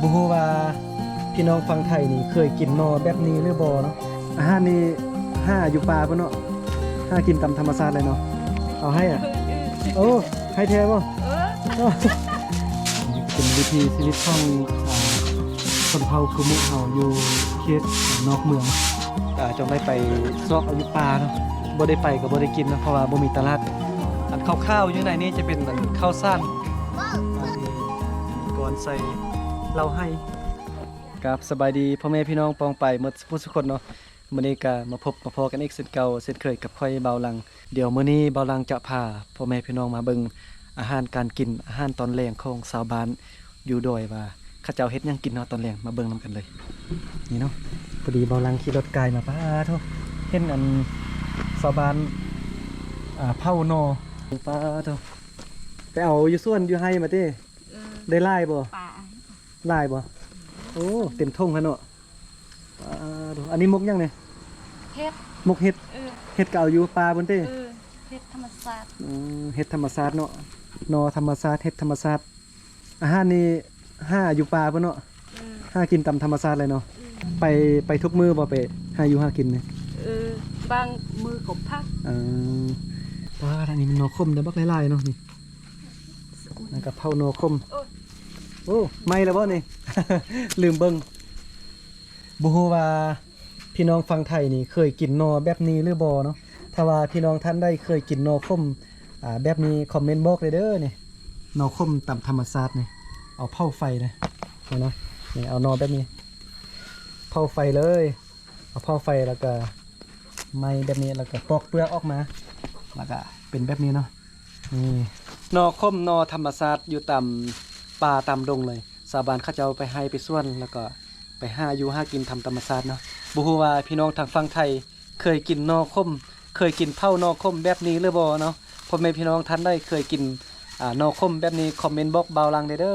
ບໍ່ຮູ້ວ່າພີ່ນ້ອງຝັ່ງໄທນີ້ເຄີຍກິນໜໍ່ແບບນີ້ຫຼືບໍ່ເນາະ? ອາຫານນີ້ຫາຢູ່ປ່າພຸ້ນເນາະ, ຫາກິນຕາມທຳມະຊາດເລີຍເນາະ. ເອົາໄຮ່ອະ? ໂອ້ ໄຮ່ແທ້ບໍ່? ເອີ ເປັນວິຖີຊີວິດຂອງ ອ່າ ຊົນເຜົ່າກຸມຸເຮົາຢູ່ເຂດນອກເມືອງ. ອ່າ ຕ້ອງໄດ້ໄປຊອກເອົາຢູ່ປ່າເນາະ, ບໍ່ໄດ້ໄປກໍບໍ່ໄດ້ກິນເນາະ ເພາະວ່າບໍ່ມີຕະຫຼາດ. ອັນຂາວໆຢູ່ໃນນີ້ຈະເປັນອັນເຂົ້າສານ ອ່າ ກ່ອນໃສ່ເຫຼົ້າໄຮ່. ກາບສະບາຍດີພໍ່ແມ່ພີ່ນ້ອງປ້ອງປາຍໝົດສູ່ຜູ້ສູ່ຄົນເນາະ. ມື້ນີ້ກະມາພົບມາພໍ້ກັນອີກເຊັ່ນເກົ່າເຊັ່ນເຄີຍກັບຂ້ອຍບ່າວຫຼັງ. ດຽວມື້ນີ້ບ່າວຫຼັງຈະພາພໍ່ແມ່ພີ່ນ້ອງມາເບິ່ງອາຫານການກິນ ອາຫານຕອນແລງຂອງຊາວບ້ານຢູ່ດອຍ ວ່າເຂົາເຈົ້າເຮັດຫຍັງກິນເນາະຕອນແລງ. ມາເບິ່ງນຳກັນເລີຍ. ນີ້ເນາະ ພໍດີບ່າວຫຼັງຂີ່ລົດກາຍມາ ປາໂທ້ ເຫັນອັນຊາວບ້ານ ອ່າ ເຜົາໜໍ່ ປາໂທ້ ໄປເອົາຢູ່ສວນຢູ່ໄຮ່ມາຕິ. ເອີ ໄດ້ຫຼາຍບໍ່? ປາ ຫຼາຍບໍ່? ໂອ້ ເຕັມຖົງຫັ້ນເນາະ. ປາໂທ້ ອັນນີ້ໝົກຫຍັງນີ້? ເຫັດ ໝົກເຫັດ. ເອີ ເຫັດກໍເອົາຢູ່ປ່າພຸ້ນຕິ? ເອີ ເຫັດທຳມະຊາດ. ອືມ ເຫັດທຳມະຊາດເນາະ, ໜໍ່ທຳມະຊາດ ເຫັດທຳມະຊາດ. ອາຫານນີ້ຫາຢູ່ປ່າພຸ້ນເນາະ? ເອີ ຫາກິນຕາມທຳມະຊາດເລີຍເນາະ? ເອີ ໄປ ໄປທຸກມື້ບໍ່ ໄປຫາຢູ່ຫາກິນນີ້? ເອີ ບາງມື້ກໍພັກ. ເອີ ປາ ອັນນີ້ມັນໜໍ່ຂົມເດ້ ບັກຫຼາຍໆເນາະນີ້. ແລ້ວກໍເຜົາໜໍ່ຂົມ. ໂອ້ຍ ໂອ້ ໄໝ້ແລ້ວບໍ່ນີ້? ລືມເບິ່ງ. ບໍ່ຮູ້ວ່າພີ່ນ້ອງຝັ່ງໄທນີ້ເຄີຍກິນໜໍ່ແບບນີ້ຫຼືບໍ່ເນາະ? ຖ້າວ່າພີ່ນ້ອງທ່ານໃດເຄີຍກິນໜໍ່ຂົມ ອ່າ ແບບນີ້ຄອມເມັນບອກໄດ້ເດີ. ນີ້ໜໍ່ຂົມຕາມທຳມະຊາດນີ້ ເອົາເຜົາໄຟນະ ເຫັນນະ? ນີ້ເອົາໜໍ່ແບບນີ້ເຜົາໄຟເລີຍ. ເອົາເຜົາໄຟແລ້ວກະໄໝ້ແບບນີ້ ແລ້ວກະປອກເປືອກອອກມາ ແລ້ວກະເປັນແບບນີ້ເນາະ. ນີ້ໜໍ່ຂົມ ໜໍ່ທຳມະຊາດຢູ່ຕາມປ່າຕາມດົງເລີຍ. ຊາວບ້ານເຂົາເຈົ້າໄປໄຮ່ໄປສວນ ແລ້ວກໍໄປຫາຢູ່ຫາກິນຕາມທຳມະຊາດເນາະ. ບໍ່ຮູ້ວ່າພີ່ນ້ອງທາງຝັ່ງໄທເຄີຍກິນໜໍ່ຂົມ ເຄີຍກິນເຜົາໜໍ່ຂົມແບບນີ້ຫຼືບໍ່ເນາະ? ພໍ່ແມ່ພີ່ນ້ອງທ່ານໃດເຄີຍກິນ ອ່າ ໜໍ່ຂົມແບບນີ້ ຄອມເມັນບອກບ່າວຫຼັງແດ່ເດີ.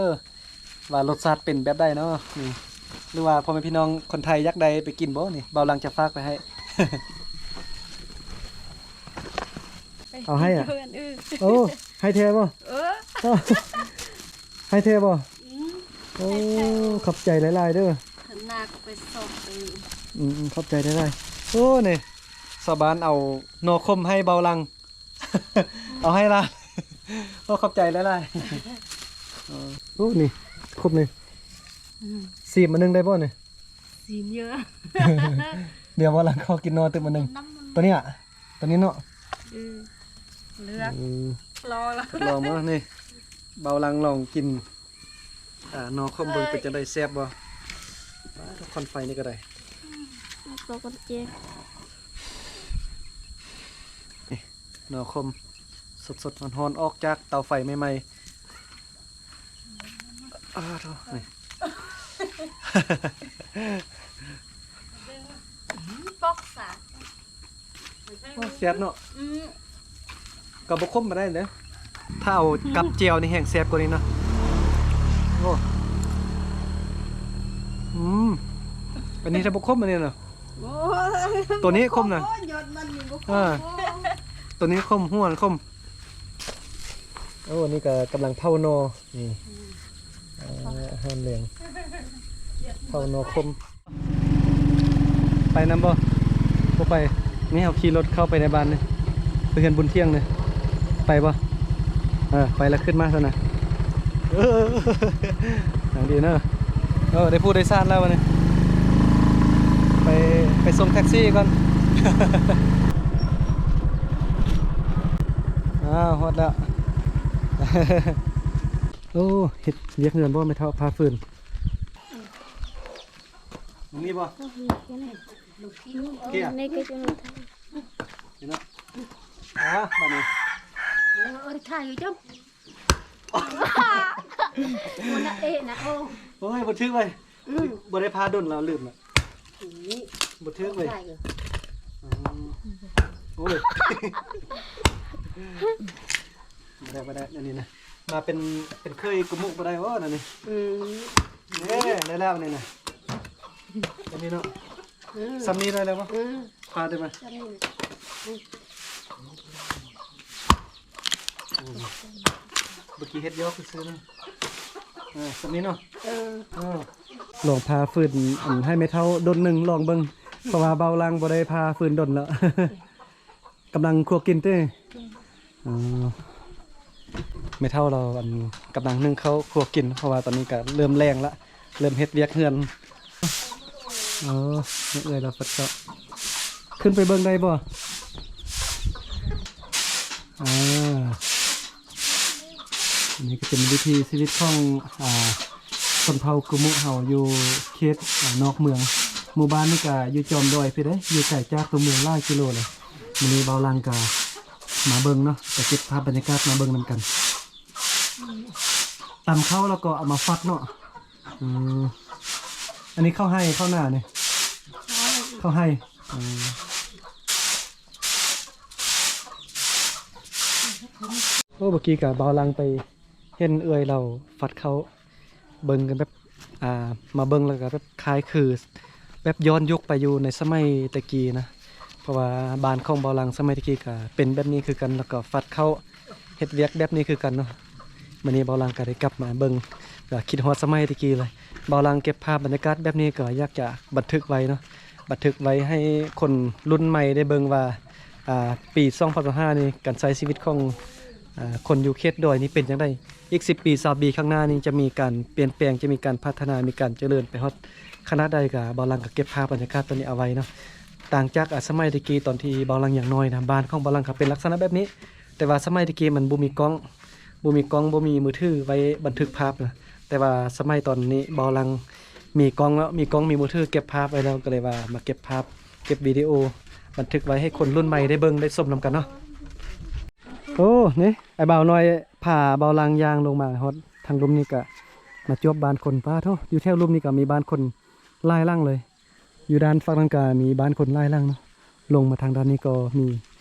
ວ່າລົດຊາດເປັນແບບໃດເນາະນີ້? ຫຼືວ່າພໍ່ແມ່ພີ່ນ້ອງຄົນໄທຢາກໄດ້ໄປກິນບໍ່ນີ້? ບ່າວຫຼັງຈະຝາກໄປໃຫ້. ເອົາໃຫ້ອະ? ເອີ ໂອ້ ໃຫ້ແທ້ບໍ່? ເອີ ໃຫ້ແທ້ບໍ່? ອືມ ໂອ້ ໃຫ້ແທ້. ຂອບໃຈຫຼາຍໆເດີ. ໜ້າກໍໄປຊອກເອີງ. ອືມ ຂອບໃຈຫຼາຍໆ. ໂອ້ ນີ້ຊາວບ້ານເອົາໜໍ່ຂົມໃຫ້ບ່າວຫຼັງ. ເອົາໃຫ້ລະ. ໂອ້ ຂອບໃຈຫຼາຍໆ. ເອີ ໂອ້ ນີ້ຄົບນີ້. ອືມ ຊີມອັນໜຶ່ງໄດ້ບໍ່ນີ້? ຊີມເຍອະ. ດຽວວ່າຫຼັງຂໍກິນໜໍ່ຕື່ມອັນໜຶ່ງ. ຕົວນີ້ອະ ຕົວນີ້ເນາະ. ອືມ ເລືອກ. ອືມ ລອລະ ລອງເບິ່ງນີ້. ບ່າວຫຼັງລອງກິນ ອ່າ ໜໍ່ຂົມເບິ່ງເປັນຈັ່ງໃດ ແຊບບໍ່? ປາດ ຄວັນໄຟນີ້ກໍໄດ້. ອືມ ເອົາຕົວກ່ອນເຈ. ນີ້ ໜໍ່ຂົມສົດໆ ຮ້ອນໆ ອອກຈາກເຕົາໄຟໃໝ່ໆ. ອ້າໂທ້ ນີ້ ປອກສາ ໂອ້ ແຊບເນາະ. ອືມ ກໍບໍ່ຂົມປານໃດເດ້. ຖ້າເອົາກັບແຈ່ວນີ້ແຮງແຊບກວ່ານີ້ເນາະ. ໂອ້ ອືມ ອັນນີ້ຖ້າບໍ່ຂົມ ອັນນີ້ເນາະ. ໂອ້ຍ ຕົວນີ້ຂົມນະ. ໂອ້ຍ ຍອດມັນນີ້ບໍ່ຂົມ. ເອີ ໂອ້ຍ ຕົວນີ້ຂົມ ຫົວມັນຂົມ. ໂອ້ ອັນນີ້ກໍກຳລັງເຜົາໜໍ່ນີ້. ອືມ ເອີ ອາຫານແລງ ເຜົາໜໍ່ຂົມ. ໄປນຳບໍ່? ບໍ່ໄປ. ນີ້ເຮົາຂີ່ລົດເຂົ້າໄປໃນບ້ານນີ້ ໄປເຮືອນບຸນທ່ຽງນີ້. ໄປບໍ່? ເອີ ໄປແລ້ວຂຶ້ນມາຊັ້ນນະ. ເອີ ຫຍັງດີເນາະ. ເອີ ໄດ້ຜູ້ໂດຍສານແລ້ວບັດນີ້. ໄປ ໄປສົ່ງແທັກຊີກ່ອນ. ອ້າວ ຮອດແລ້ວ. ໂອ້ ເຮັດວຽກເຮືອນບໍ່ ແມ່ເຖົ້າຜ່າຟືນ? ບໍ່ມີບໍ່? ບໍ່ມີ. ເກຍ ນີ້ກໍຈະມີ ນີ້ເນາະ. ອ່າ ບາດນີ້ ເອີ ເອີ ຖ່າຍຢູ່ຈ້ຳ. ໂອ້ຍ ບໍ່ຖືກເວີຍ. ອືມ ບໍ່ໄດ້ຜ່າດົນແລ້ວ ລືມລະ. ນີ້ ບໍ່ຖືກເວີຍ. ໂອ້ຍ ບໍ່ໄດ້ ບໍ່ໄດ້ ອັນນີ້ນະ. ມາເປັນ ເປັນເຂີຍກຸມຸບໍ່ໄດ້ບໍ່ ອັນນີ້. ອືມ ເດ້ ໄດ້ແລ້ວນີ້ນະ. ອັນນີ້ເນາະ. ອືມ ສ່ຳນີ້ໄດ້ແລ້ວບໍ່? ອືມ ພາໄດ້ໄໝ? ສ່ຳນີ້. ອືມ ໂອ້ ອືມ ເມື່ອກີ້ເຮັດຢອກຊື່ໆນະ. ເອີ ສ່ຳນີ້ເນາະ. ເອີ ເອີ ລອງຜ່າຟືນອັນໃຫ້ແມ່ເຖົ້າດົນໜຶ່ງລອງເບິ່ງ ເພາະວ່າບ່າວຫຼັງບໍ່ໄດ້ຜ່າຟືນດົນແລ້ວ. ກຳລັງຄົວກິນຕິ? ເອີ ແມ່ເຖົ້າລາວອັນກຳລັງໜຶ້ງເຂົ້າຄົວກິນ ເພາະວ່າຕອນນີ້ກະເລີ່ມແລ້ງລະ ເລີ່ມເຮັດວຽກເຮືອນ. ເອີ ເອື້ອຍລາວຟັດເຂົ້າ ຂຶ້ນໄປເບິ່ງໄດ້ບໍ່? ອ່າ ອັນນີ້ກໍເປັນວິຖີຊີວິດຂອງ ອ່າ ຊົນເຜົ່າກຸມຸເຮົາຢູ່ເຂດ ອ່າ ນອກເມືອງ. ໝູ່ບ້ານນີ້ກໍຢູ່ຈອມດອຍພີ້ເດ້ ຢູ່ໄກຈາກຕົວເມືອງຫຼາຍກິໂລເລີຍ. ມື້ນີ້ບ່າວຫຼັງກໍມາເບິ່ງເນາະ ໄປເກັບພາບບັນຍາກາດມາເບິ່ງນຳກັນ. ຕຳເຂົ້າແລ້ວກໍເອົາມາຟັດເນາະ. ອືມ ອັນນີ້ເຂົ້າໄຮ່ເຂົ້ານານີ້? ເຂົ້າໄຮ່. ເອີ ໂອ້ ເມື່ອກີ້ກະບ່າວຫຼັງໄປເຫັນເອື້ອຍລາວຟັດເຂົ້າ ເບິ່ງກັນແບບ ອ່າ ມາເບິ່ງແລ້ວກະແບບຄ້າຍຄືແບບຍ້ອນຍຸກໄປຢູ່ໃນສະໄໝແຕ່ກີ້ນະ ເພາະວ່າບ້ານຂອງບ່າວຫຼັງສະໄໝແຕ່ກີ້ກະເປັນແບບນີ້ຄືກັນ ແລ້ວກໍຟັດເຂົ້າ ເຮັດວຽກແບບນີ້ຄືກັນເນາະ. ມື້ນີ້ບ່າວຫຼັງກໍໄດ້ກັບມາເບິ່ງ ກໍຄິດຮອດສະໄໝແຕ່ກີ້ເລີຍ. ບ່າວຫຼັງເກັບພາບບັນຍາກາດແບບນີ້ກໍຢາກຈະບັນທຶກໄວ້ເນາະ ບັນທຶກໄວ້ໃຫ້ຄົນລຸ້ນໃໝ່ໄດ້ເບິ່ງວ່າ ອ່າ ປີສອງພັນຊາວຫ້ານີ້ ການໃຊ້ຊີວິດຂອງ ອ່າ ຄົນຢູ່ເຂດດອຍນີ້ເປັນຈັ່ງໃດ? ອີກສິບປີ ຊາວປີຂ້າງໜ້ານີ້ ຈະມີການປ່ຽນແປງ ຈະມີການພັດທະນາ ມີການຈະເລີນໄປຮອດຂະໜາດໃດ? ກໍບ່າວຫຼັງກໍເກັບພາບບັນຍາກາດຕົວນີ້ເອົາໄວ້ເນາະ. ຕ່າງຈາກ ອ່າ ສະໄໝແຕ່ກີ້ຕອນທີ່ບ່າວຫຼັງຍັງນ້ອຍນະ ບ້ານຂອງບ່າວຫຼັງກໍເປັນລັກສະນະແບບນີ້. ແຕ່ວ່າສະໄໝແຕ່ກີ້ມັນບໍ່ມີກ້ອງ ບໍ່ມີກ້ອງ ບໍ່ມີມືຖືໄວ້ບັນທຶກພາບນະ. ແຕ່ວ່າສະໄໝຕອນນີ້ບ່າວຫຼັງມີກ້ອງແລ້ວ ມີກ້ອງມີມືຖືເກັບພາບໄວ້ແລ້ວ ກໍເລີຍວ່າມາເກັບພາບ ເກັບວິດີໂອ ບັນທຶກໄວ້ໃຫ້ຄົນລຸ້ນໃໝ່ໄດ້ເບິ່ງໄດ້ຊົມນຳກັນເນາະ. ໂອ້ ນີ້ອ້າຍບ່າວນ້ອຍພາບ່າວຫຼັງຍ່າງລົງມາຮອດທາງລຸ່ມນີ້ ກະມາຈວບບ້ານຄົນ. ປາໂທ້ ຢູ່ແຖວລຸ່ມນີ້ກະມີບ້ານຄົນຫຼາຍຫຼັງເລີຍ. ຢູ່ດ້ານຝັ່ງນັ້ນກະມີບ້ານຄົນຫຼາຍຫຼັງເນາະ. ລົງມາທາງດ້ານນີ້ກໍມີ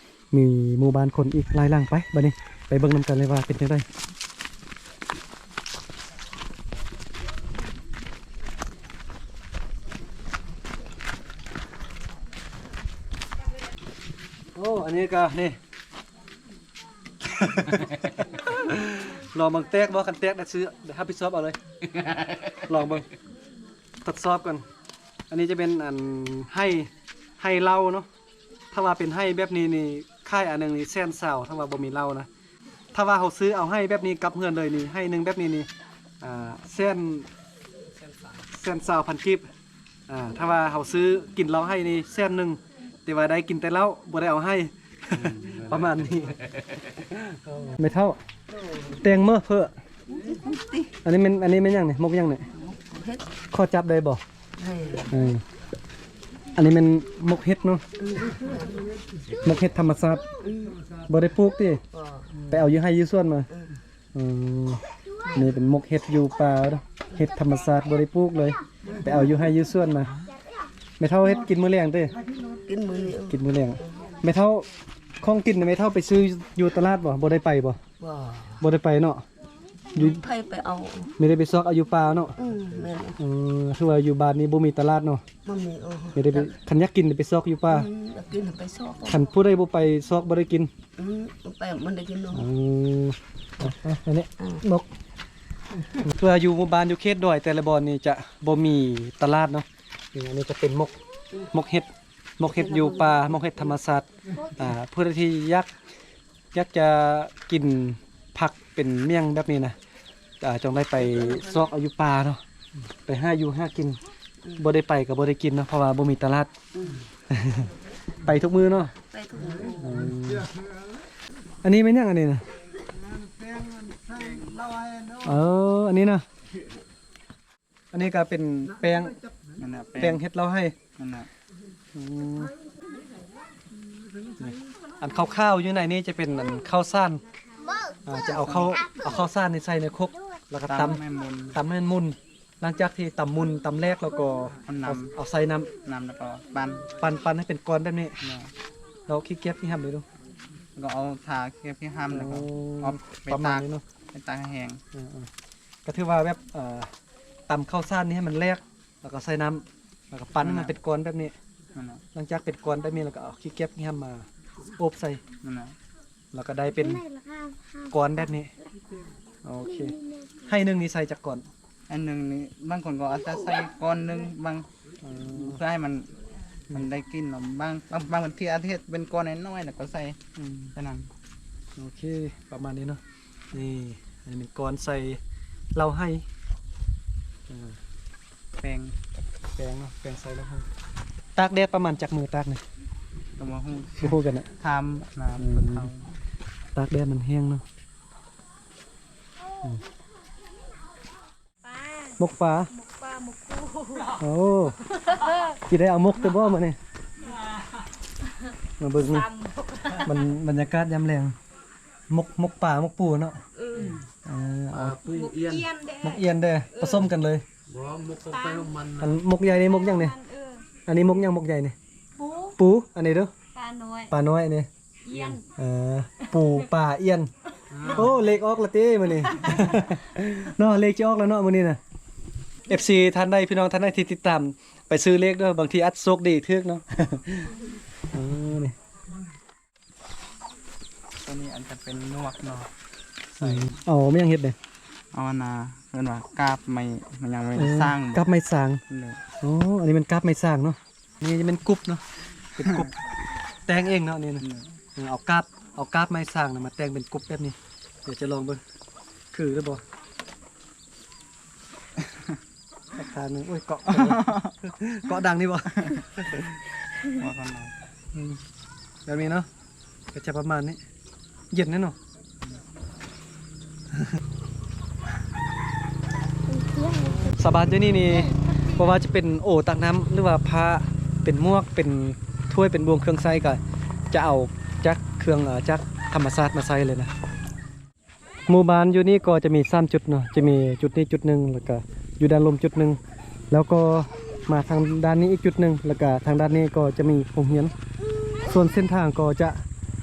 ມີໝູ່ບ້ານຄົນອີກຫຼາຍຫຼັງ. ໄປ ບາດນີ້ໄປເບິ່ງນຳກັນເລີຍວ່າເປັນຈັ່ງໃດ. ໂອ້ ອັນນີ້ກະນີ້ ລອງເບິ່ງແຕກບໍ່? ຄັນແຕກໄດ້ຊື້ ໄດ້ຮັບຜິດຊອບເອົາເລີຍ. ລອງເບິ່ງ ທົດສອບກ່ອນ. ອັນນີ້ຈະເປັນອັນໄຮ່ ໄຮ່ເຫຼົ້າເນາະ. ຖ້າວ່າເປັນໄຮ່ແບບນີ້ນີ້ ຂາຍອັນໜຶ່ງນີ້ແສນຊາວ ຖ້າວ່າບໍ່ມີເຫຼົ້ານະ. ຖ້າວ່າເຮົາຊື້ເອົາໄຮ່ແບບນີ້ກັບເຮືອນເລີຍນີ້ ໄຮ່ໜຶ່ງແບບນີ້ນີ້ ອ່າ ແສນ ແສນຊາວພັນກີບ. ອ່າ ຖ້າວ່າເຮົາຊື້ກິນເຫຼົ້າໄຮ່ນີ້ແສນໜຶ່ງ ແຕ່ວ່າໄດ້ກິນແຕ່ເຫຼົ້າ ບໍ່ໄດ້ເອົາໄຮ່ ອືມ ປະມານນີ້. ແມ່ເຖົ້າ ແຕ່ງເມີເພີ້ ອັນນີ້ແມ່ນ ອັນນີ້ແມ່ນຫຍັງນີ້? ໝົກຫຍັງນີ້? ເຫັດ. ຂໍຈັບໄດ້ບໍ່? ເອີ ອັນນີ້ແມ່ນໝົກເຫັດເນາະ. ເອີ ໝົກເຫັດທຳມະຊາດ. ເອີ ບໍ່ໄດ້ປູກຕິ? ບໍ່. ໄປເອົາຢູ່ໄຮ່ຢູ່ສວນມາ. ເອີ ເອີ ນີ້ເປັນໝົກເຫັດຢູ່ປ່າເດີ ເຫັດທຳມະຊາດ ບໍ່ໄດ້ປູກເລີຍ ໄປເອົາຢູ່ໄຮ່ຢູ່ສວນມາ. ແມ່ເຖົ້າເຮັດກິນມື້ແລງເດ້? ກິນມື້ແລງ ກິນມື້ແລງ. ແມ່ເຖົ້າ ຂອງກິນແມ່ເຖົ້າໄປຊື້ຢູ່ຕະຫຼາດບໍ່? ບໍ່ໄດ້ໄປບໍ່? ບໍ່ ບໍ່ໄດ້ໄປເນາະ. ຢູ່ ໃຜໄປເອົາ? ມີແຕ່ໄປຊອກເອົາຢູ່ປ່າເນາະ. ອືມ ແມ່ນ. ເອີ ຖືວ່າຢູ່ບ້ານນີ້ບໍ່ມີຕະຫຼາດເນາະ. ບໍ່ມີ. ເອີ ມີແຕ່ໄປ ຄັນຢາກກິນໄປຊອກຢູ່ປ່າ. ອືມ ຢາກກິນໄປຊອກ. ຄັນຜູ້ໃດບໍ່ໄປຊອກບໍ່ໄດ້ກິນ. ອືມ ໄປມັນໄດ້ກິນເນາະ. ເອີ ອັນນີ້ ອ່າ ໝົກ ເພື່ອຢູ່ໝູ່ບ້ານຢູ່ເຂດດອຍແຕ່ລະບ່ອນນີ້ຈະບໍ່ມີຕະຫຼາດເນາະ. ນີ້ ອັນນີ້ຈະເປັນໝົກ ໝົກເຫັດ ໝົກເຫັດຢູ່ປ່າ ໝົກເຫັດທຳມະຊາດ. ອ່າ ຜູ້ໃດທີ່ຢາກ ຢາກຈະກິນຜັກເປັນໝ້ຽງແບບນີ້ນະ ອ່າ ຕ້ອງໄດ້ໄປຊອກເອົາຢູ່ປ່າເນາະ ໄປຫາຢູ່ຫາກິນ. ອືມ ບໍ່ໄດ້ໄປກໍບໍ່ໄດ້ກິນເນາະ ເພາະວ່າບໍ່ມີຕະຫຼາດ. ອືມ ໄປທຸກມື້ເນາະ. ໄປທຸກມື້. ອືມ ອັນນີ້ແມ່ນຫຍັງອັນນີ້ນະ? ເອີ ອັນນີ້ນະ. ອັນນີ້ກໍເປັນແປ້ງ ນັ້ນນະ ແປ້ງ ແປ້ງເຮັດເຫຼົ້າໄຮ່. ນັ້ນນະ. ອືມ ນີ້ ອັນຂາວໆຢູ່ໃນນີ້ຈະເປັນອັນເຂົ້າສານ. ອ່າ ຈະເອົາເຂົ້າ ເອົາເຂົ້າສານນີ້ໃສ່ໃນຄົກ ແລ້ວກໍຕຳ ຕຳໃຫ້ມັນໝຸ່ນ ຕຳໃຫ້ມັນໝຸ່ນ. ຫຼັງຈາກທີ່ຕຳໝຸ່ນ ຕຳແຫຼກແລ້ວກໍເອົານ້ຳ ເອົາ ເອົາໃສ່ນ້ຳ ນ້ຳແລ້ວກໍປັ່ນ ປັ່ນ ປັ່ນໃຫ້ເປັນກ້ອນແບບນີ້. ແລ້ວຂີ້ກຽບຂີ້ຫຳເດ້ລູກ ແລ້ວກໍເອົາທາຂີ້ກຽບຂີ້ຫຳ ແລ້ວກໍ ໂອ້ ເອົາໄປຕາກ ປະມານນີ້ເນາະ ໄປຕາກໃຫ້ແຫ້ງ. ເອີໆ ກໍຖືວ່າແບບ ເອີ ຕຳເຂົ້າສານນີ້ໃຫ້ມັນແຫຼກ ແລ້ວກໍໃສ່ນ້ຳ ແລ້ວກໍປັ່ນໃຫ້ມັນເປັນກ້ອນແບບນີ້. ນັ້ນນະ. ຫຼັງຈາກເປັນກ້ອນແບບນີ້ແລ້ວກໍເອົາຂີ້ກຽບຂີ້ຫຳມາໂອບໃສ່. ນັ້ນນະ. ແລ້ວກໍໄດ້ເປັນກ້ອນແບບນີ້. ໂອເຄ. ໄຮ່ໜຶ່ງນີ້ໃສ່ຈັກກ້ອນ? ອັນໜຶ່ງນີ້ ບາງຄົນກໍອາດຈະໃສ່ກ້ອນໜຶ່ງ ບາງ ເອີ ເພື່ອໃຫ້ມັນ ມັນໄດ້ກິນເນາະ. ບາງ ບາງ ບາງພື້ນທີ່ອາດຈະເຮັດເປັນກ້ອນນ້ອຍໆ ແລ້ວກໍໃສ່ ອືມ ແຄ່ນັ້ນ. ໂອເຄ ປະມານນີ້ເນາະ. ນີ້ ອັນນີ້ເປັນກ້ອນໃສ່ເລົ້າໄຮ່ ເອີ ແປ້ງ ແປ້ງເນາະ ແປ້ງໃສ່ເລົ້າໄຮ່. ຕາກແດດປະມານຈັກມື້ຕາກນີ້? ກໍບໍ່ຮູ້ ບໍ່ຮູ້ກັນນະ ຖາມ ອືມ ເພິ່ນເຂົາ. ຕາກແດດມັນແຫ້ງເນາະ. ອືມ ປາ ໝົກປາ ໝົກປາ ໝົກປູ. ໂອ້ ຊິໄດ້ເອົາໝົກແຕ່ບໍ່ມື້ນີ້? ມາເບິ່ງນີ້ ບັນ ບັນຍາກາດຍາມແລງ. ໝົກ ໝົກປາ ໝົກປູເນາະ. ເອີ ເອີ ເອົາ ໝົກອຽນ ໝົກອຽນເດ້ ເອີ ປະສົມກັນເລີຍ. ບໍ່ ໝົກຂອງໃຜຂອງມັນນະ. ອັນໝົກໃຫຍ່ນີ້ໝົກຫຍັງນີ້? ອັນ ເອີ ອັນນີ້ໝົກຫຍັງ ໝົກໃຫຍ່ນີ້? ປູ ປູ ອັນນີ້ເດີ້ ປານ້ອຍ ປານ້ອຍນີ້ ອຽນ ເອີ ປູ ປາ ອຽນ. ໂອ້ ເລກອອກແລ້ວຕິມື້ນີ້ເນາະ. ເລກຊິອອກແລ້ວເນາະມື້ນີ້ນະ. ເອັຟຊີ ທ່ານໃດ ພີ່ນ້ອງທ່ານໃດທີ່ຕິດຕາມ ໄປຊື້ເລກເດີ້ ບາງທີອາດໂຊກດີຖືກເນາະ. ເອີ ນີ້ ຕົວນີ້ອາດຈະເປັນໝວກເນາະ. ອືມ ເອົາແມ່ນຫຍັງເຮັດເດ? ເອົາອັນນ່າ ເອີ້ນວ່າກາບໄມ້ ໄມ້ຫຍັງ ໄມ້ ເອີ ສ້າງ ກາບໄມ້ສ້າງ. ໂອ້ ອັນນີ້ແມ່ນກາບໄມ້ສ້າງເນາະ. ນີ້ຈະແມ່ນກຸບເນາະ ເປັນກຸບ ແຕ່ງເອງເນາະນີ້ນະ. ເອີ ເອົາກາບ ເອົາກາບໄມ້ສ້າງນະມາແຕ່ງເປັນກຸບແບບນີ້. ດຽວຈະລອງເບິ່ງ ຄືຫຼືບໍ່. ສັກທາງໜຶ່ງ ໂອ້ຍ ເກາະ ເກາະດັງນີ້ບໍ່? ບໍ່ທັນເນາະ. ອືມ ແບບນີ້ເນາະ ກໍຈະປະມານນີ້ ເຢັນແນ່ເນາະ. ຊາວບ້ານຢູ່ນີ້ນີ້ ບໍ່ວ່າຈະເປັນໂອຕັກນ້ຳ ຫຼືວ່າຜ້າ ເປັນໝວກ ເປັນຖ້ວຍ ເປັນບ່ວງ ເຄື່ອງໃຊ້ ກໍຈະເອົາຈາກເຄື່ອງ ເອີ ຈາກທຳມະຊາດມາໃຊ້ເລີຍນະ. ໝູ່ບ້ານຢູ່ນີ້ກໍຈະມີສາມຈຸດເນາະ ຈະມີຈຸດນີ້ຈຸດໜຶ່ງ ແລ້ວກະຢູ່ດ້ານລຸ່ມຈຸດໜຶ່ງ ແລ້ວກໍມາທາງດ້ານນີ້ອີກຈຸດໜຶ່ງ ແລ້ວກະທາງດ້ານນີ້ກໍຈະມີໂຮງຮຽນ. ສ່ວນເສັ້ນທາງກໍຈະ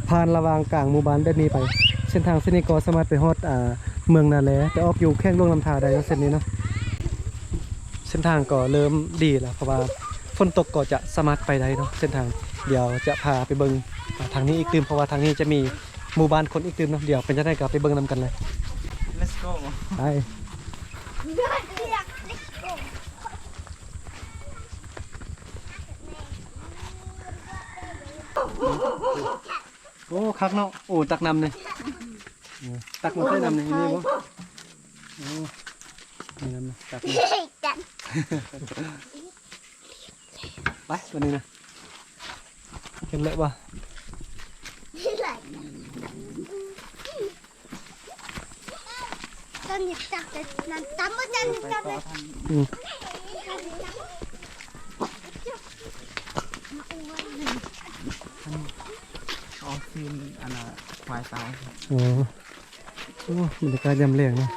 ຜ່ານລະຫວ່າງກາງໝູ່ບ້ານແບບນີ້ໄປ. ເສັ້ນທາງເສັ້ນນີ້ກໍສາມາດໄປຮອດ ອາ ເມືອງນາແລ ໄປອອກຢູ່ແຂວງຫຼວງນ້ຳທາໄດ້ເນາະ ເສັ້ນນີ້ເນາະ. ເສັ້ນທາງກໍເລີ່ມດີແລ້ວ ເພາະວ່າຝົນຕົກກໍຈະສາມາດໄປໄດ້ເນາະ ເສັ້ນທາງ. ດຽວຈະພາໄປເບິ່ງ ອາ ທາງນີ້ອີກຕື່ມ ເພາະວ່າທາງນີ້ຈະມີ ໝູ່ບ້ານຄົນອີກຕື່ມເນາະ. ດຽວເປັນຈັ່ງໃດກໍໄປເບິ່ງນຳກັນເລີຍ. Let's go ໄປ. ໂອ້ ຄັກເນາະ. ໂອ້ ຕັກນ້ຳນີ້ ເອີ ຕັກມາໃສ່ນ້ຳນີ້ ມີບໍ່? ໂອ້ ມີນ້ຳ ຕັກ ໄປ ຕົວນີ້ນະ ເຫັນແລ້ວບໍ່? ຕອນນີ້ຕັກແຕ່ນ້ຳຕຳບໍ່ທັນຕັກເລີຍ. ອືມ ເອົາຊີ້ນອັນນ່າ ຄວາຍຕາຍ. ອໍ ໂອ້ ບັນຍາກາດຍາມແລງເນາະ.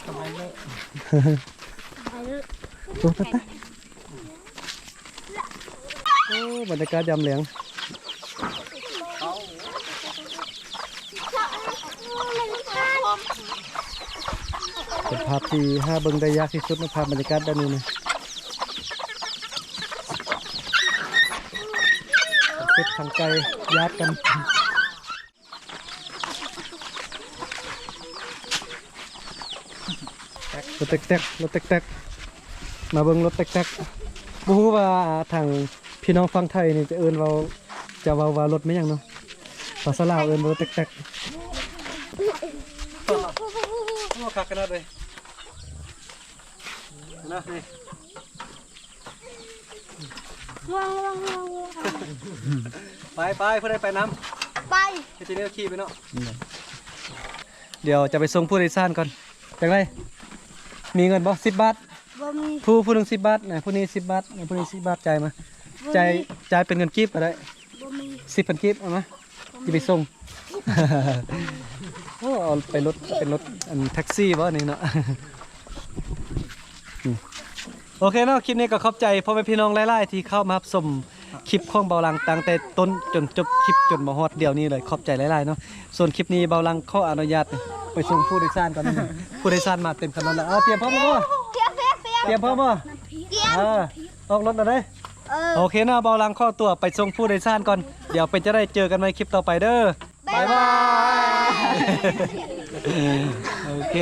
ສະບາຍເລີຍ ໂອ້ ໄປໆ. ໂອ້ ບັນຍາກາດຍາມແລງ ເປັນພາບທີ່ຫາເບິ່ງໄດ້ຍາກທີ່ສຸດເນາະ ພາບບັນຍາກາດແບບນີ້ນະ. ເປັດທາງໄກຍາດກັນ. ລົດແຕັກໆ ລົດແຕັກໆ ມາເບິ່ງລົດແຕັກໆ. ບໍ່ຮູ້ວ່າທາງພີ່ນ້ອງຝັ່ງໄທນີ້ຈະເອີ້ນເວົ້າ ຈະເວົ້າວ່າລົດແມ່ນຫຍັງເນາະ? ພາສາລາວເອີ້ນວ່າລົດແຕັກໆ. ໂອ້ ຄັກຂະໜາດເລີຍ. ນະ ນີ້ ລະວັງ ລະວັງ ລະວັງ ລະວັງ. ໄປ ໄປ ຜູ້ໃດໄປນຳ ໄປ ເຮັດຈັ່ງໃດຂີ່ໄປເນາະ. ດຽວຈະໄປສົ່ງຜູ້ໂດຍສານກ່ອນ. ຈັ່ງໃດ ມີເງິນບໍ່? ສິບບາດ. ບໍ່ມີ. ຜູ້ ຜູ້ໜຶ່ງສິບບາດນະ ຜູ້ນີ້ສິບບາດນະ ຜູ້ນີ້ສິບບາດ ຈ່າຍມາ. ບໍ່ມີ. ຈ່າຍ ຈ່າຍເປັນເງິນກີບກໍໄດ້. ບໍ່ມີ. ສິບພັນກີບ ເອົາມາ. ຊິໄປສົ່ງ. ໂອ້ ເອົາໄປລົດ ເປັນລົດອັນແທັກຊີບໍ່ນີ້ເນາະ. ອືມ ໂອເຄເນາະ ຄລິບນີ້ກໍຂອບໃຈພໍ່ແມ່ພີ່ນ້ອງຫຼາຍໆ ທີ່ເຂົ້າມາຮັບຊົມຄລິບຂອງເບົາຫຼັງ ຕັ້ງແຕ່ຕົ້ນຈົນຈົບຄລິບ ຈົນມາຮອດດຽວນີ້ເລີຍ. ຂອບໃຈຫຼາຍໆເນາະ. ສ່ວນຄລິບນີ້ເບົາຫຼັງຂໍອະນຸຍາດໄປສົ່ງຜູ້ໂດຍສານກ່ອນ. ຜູ້ໂດຍສານມາເຕັມຄັນລົດແລ້ວ. ເອົາ ຕຽມພ້ອມແລ້ວບໍ່? ຕຽມ ຕຽມ ຕຽມ ຕຽມພ້ອມບໍ່? ຕຽມ ເອີ ອອກລົດແລ້ວເດ້. ໂອເຄເນາະ ເບົາຫຼັງຂໍຕົວໄປສົ່ງຜູ້ໂດຍສານກ່ອນ ດຽວເປັນຈັ່ງໃດເຈີກັນໃໝ່ຄລິບຕໍ່ໄປເດີ ບາຍບາຍ ໂອເຄ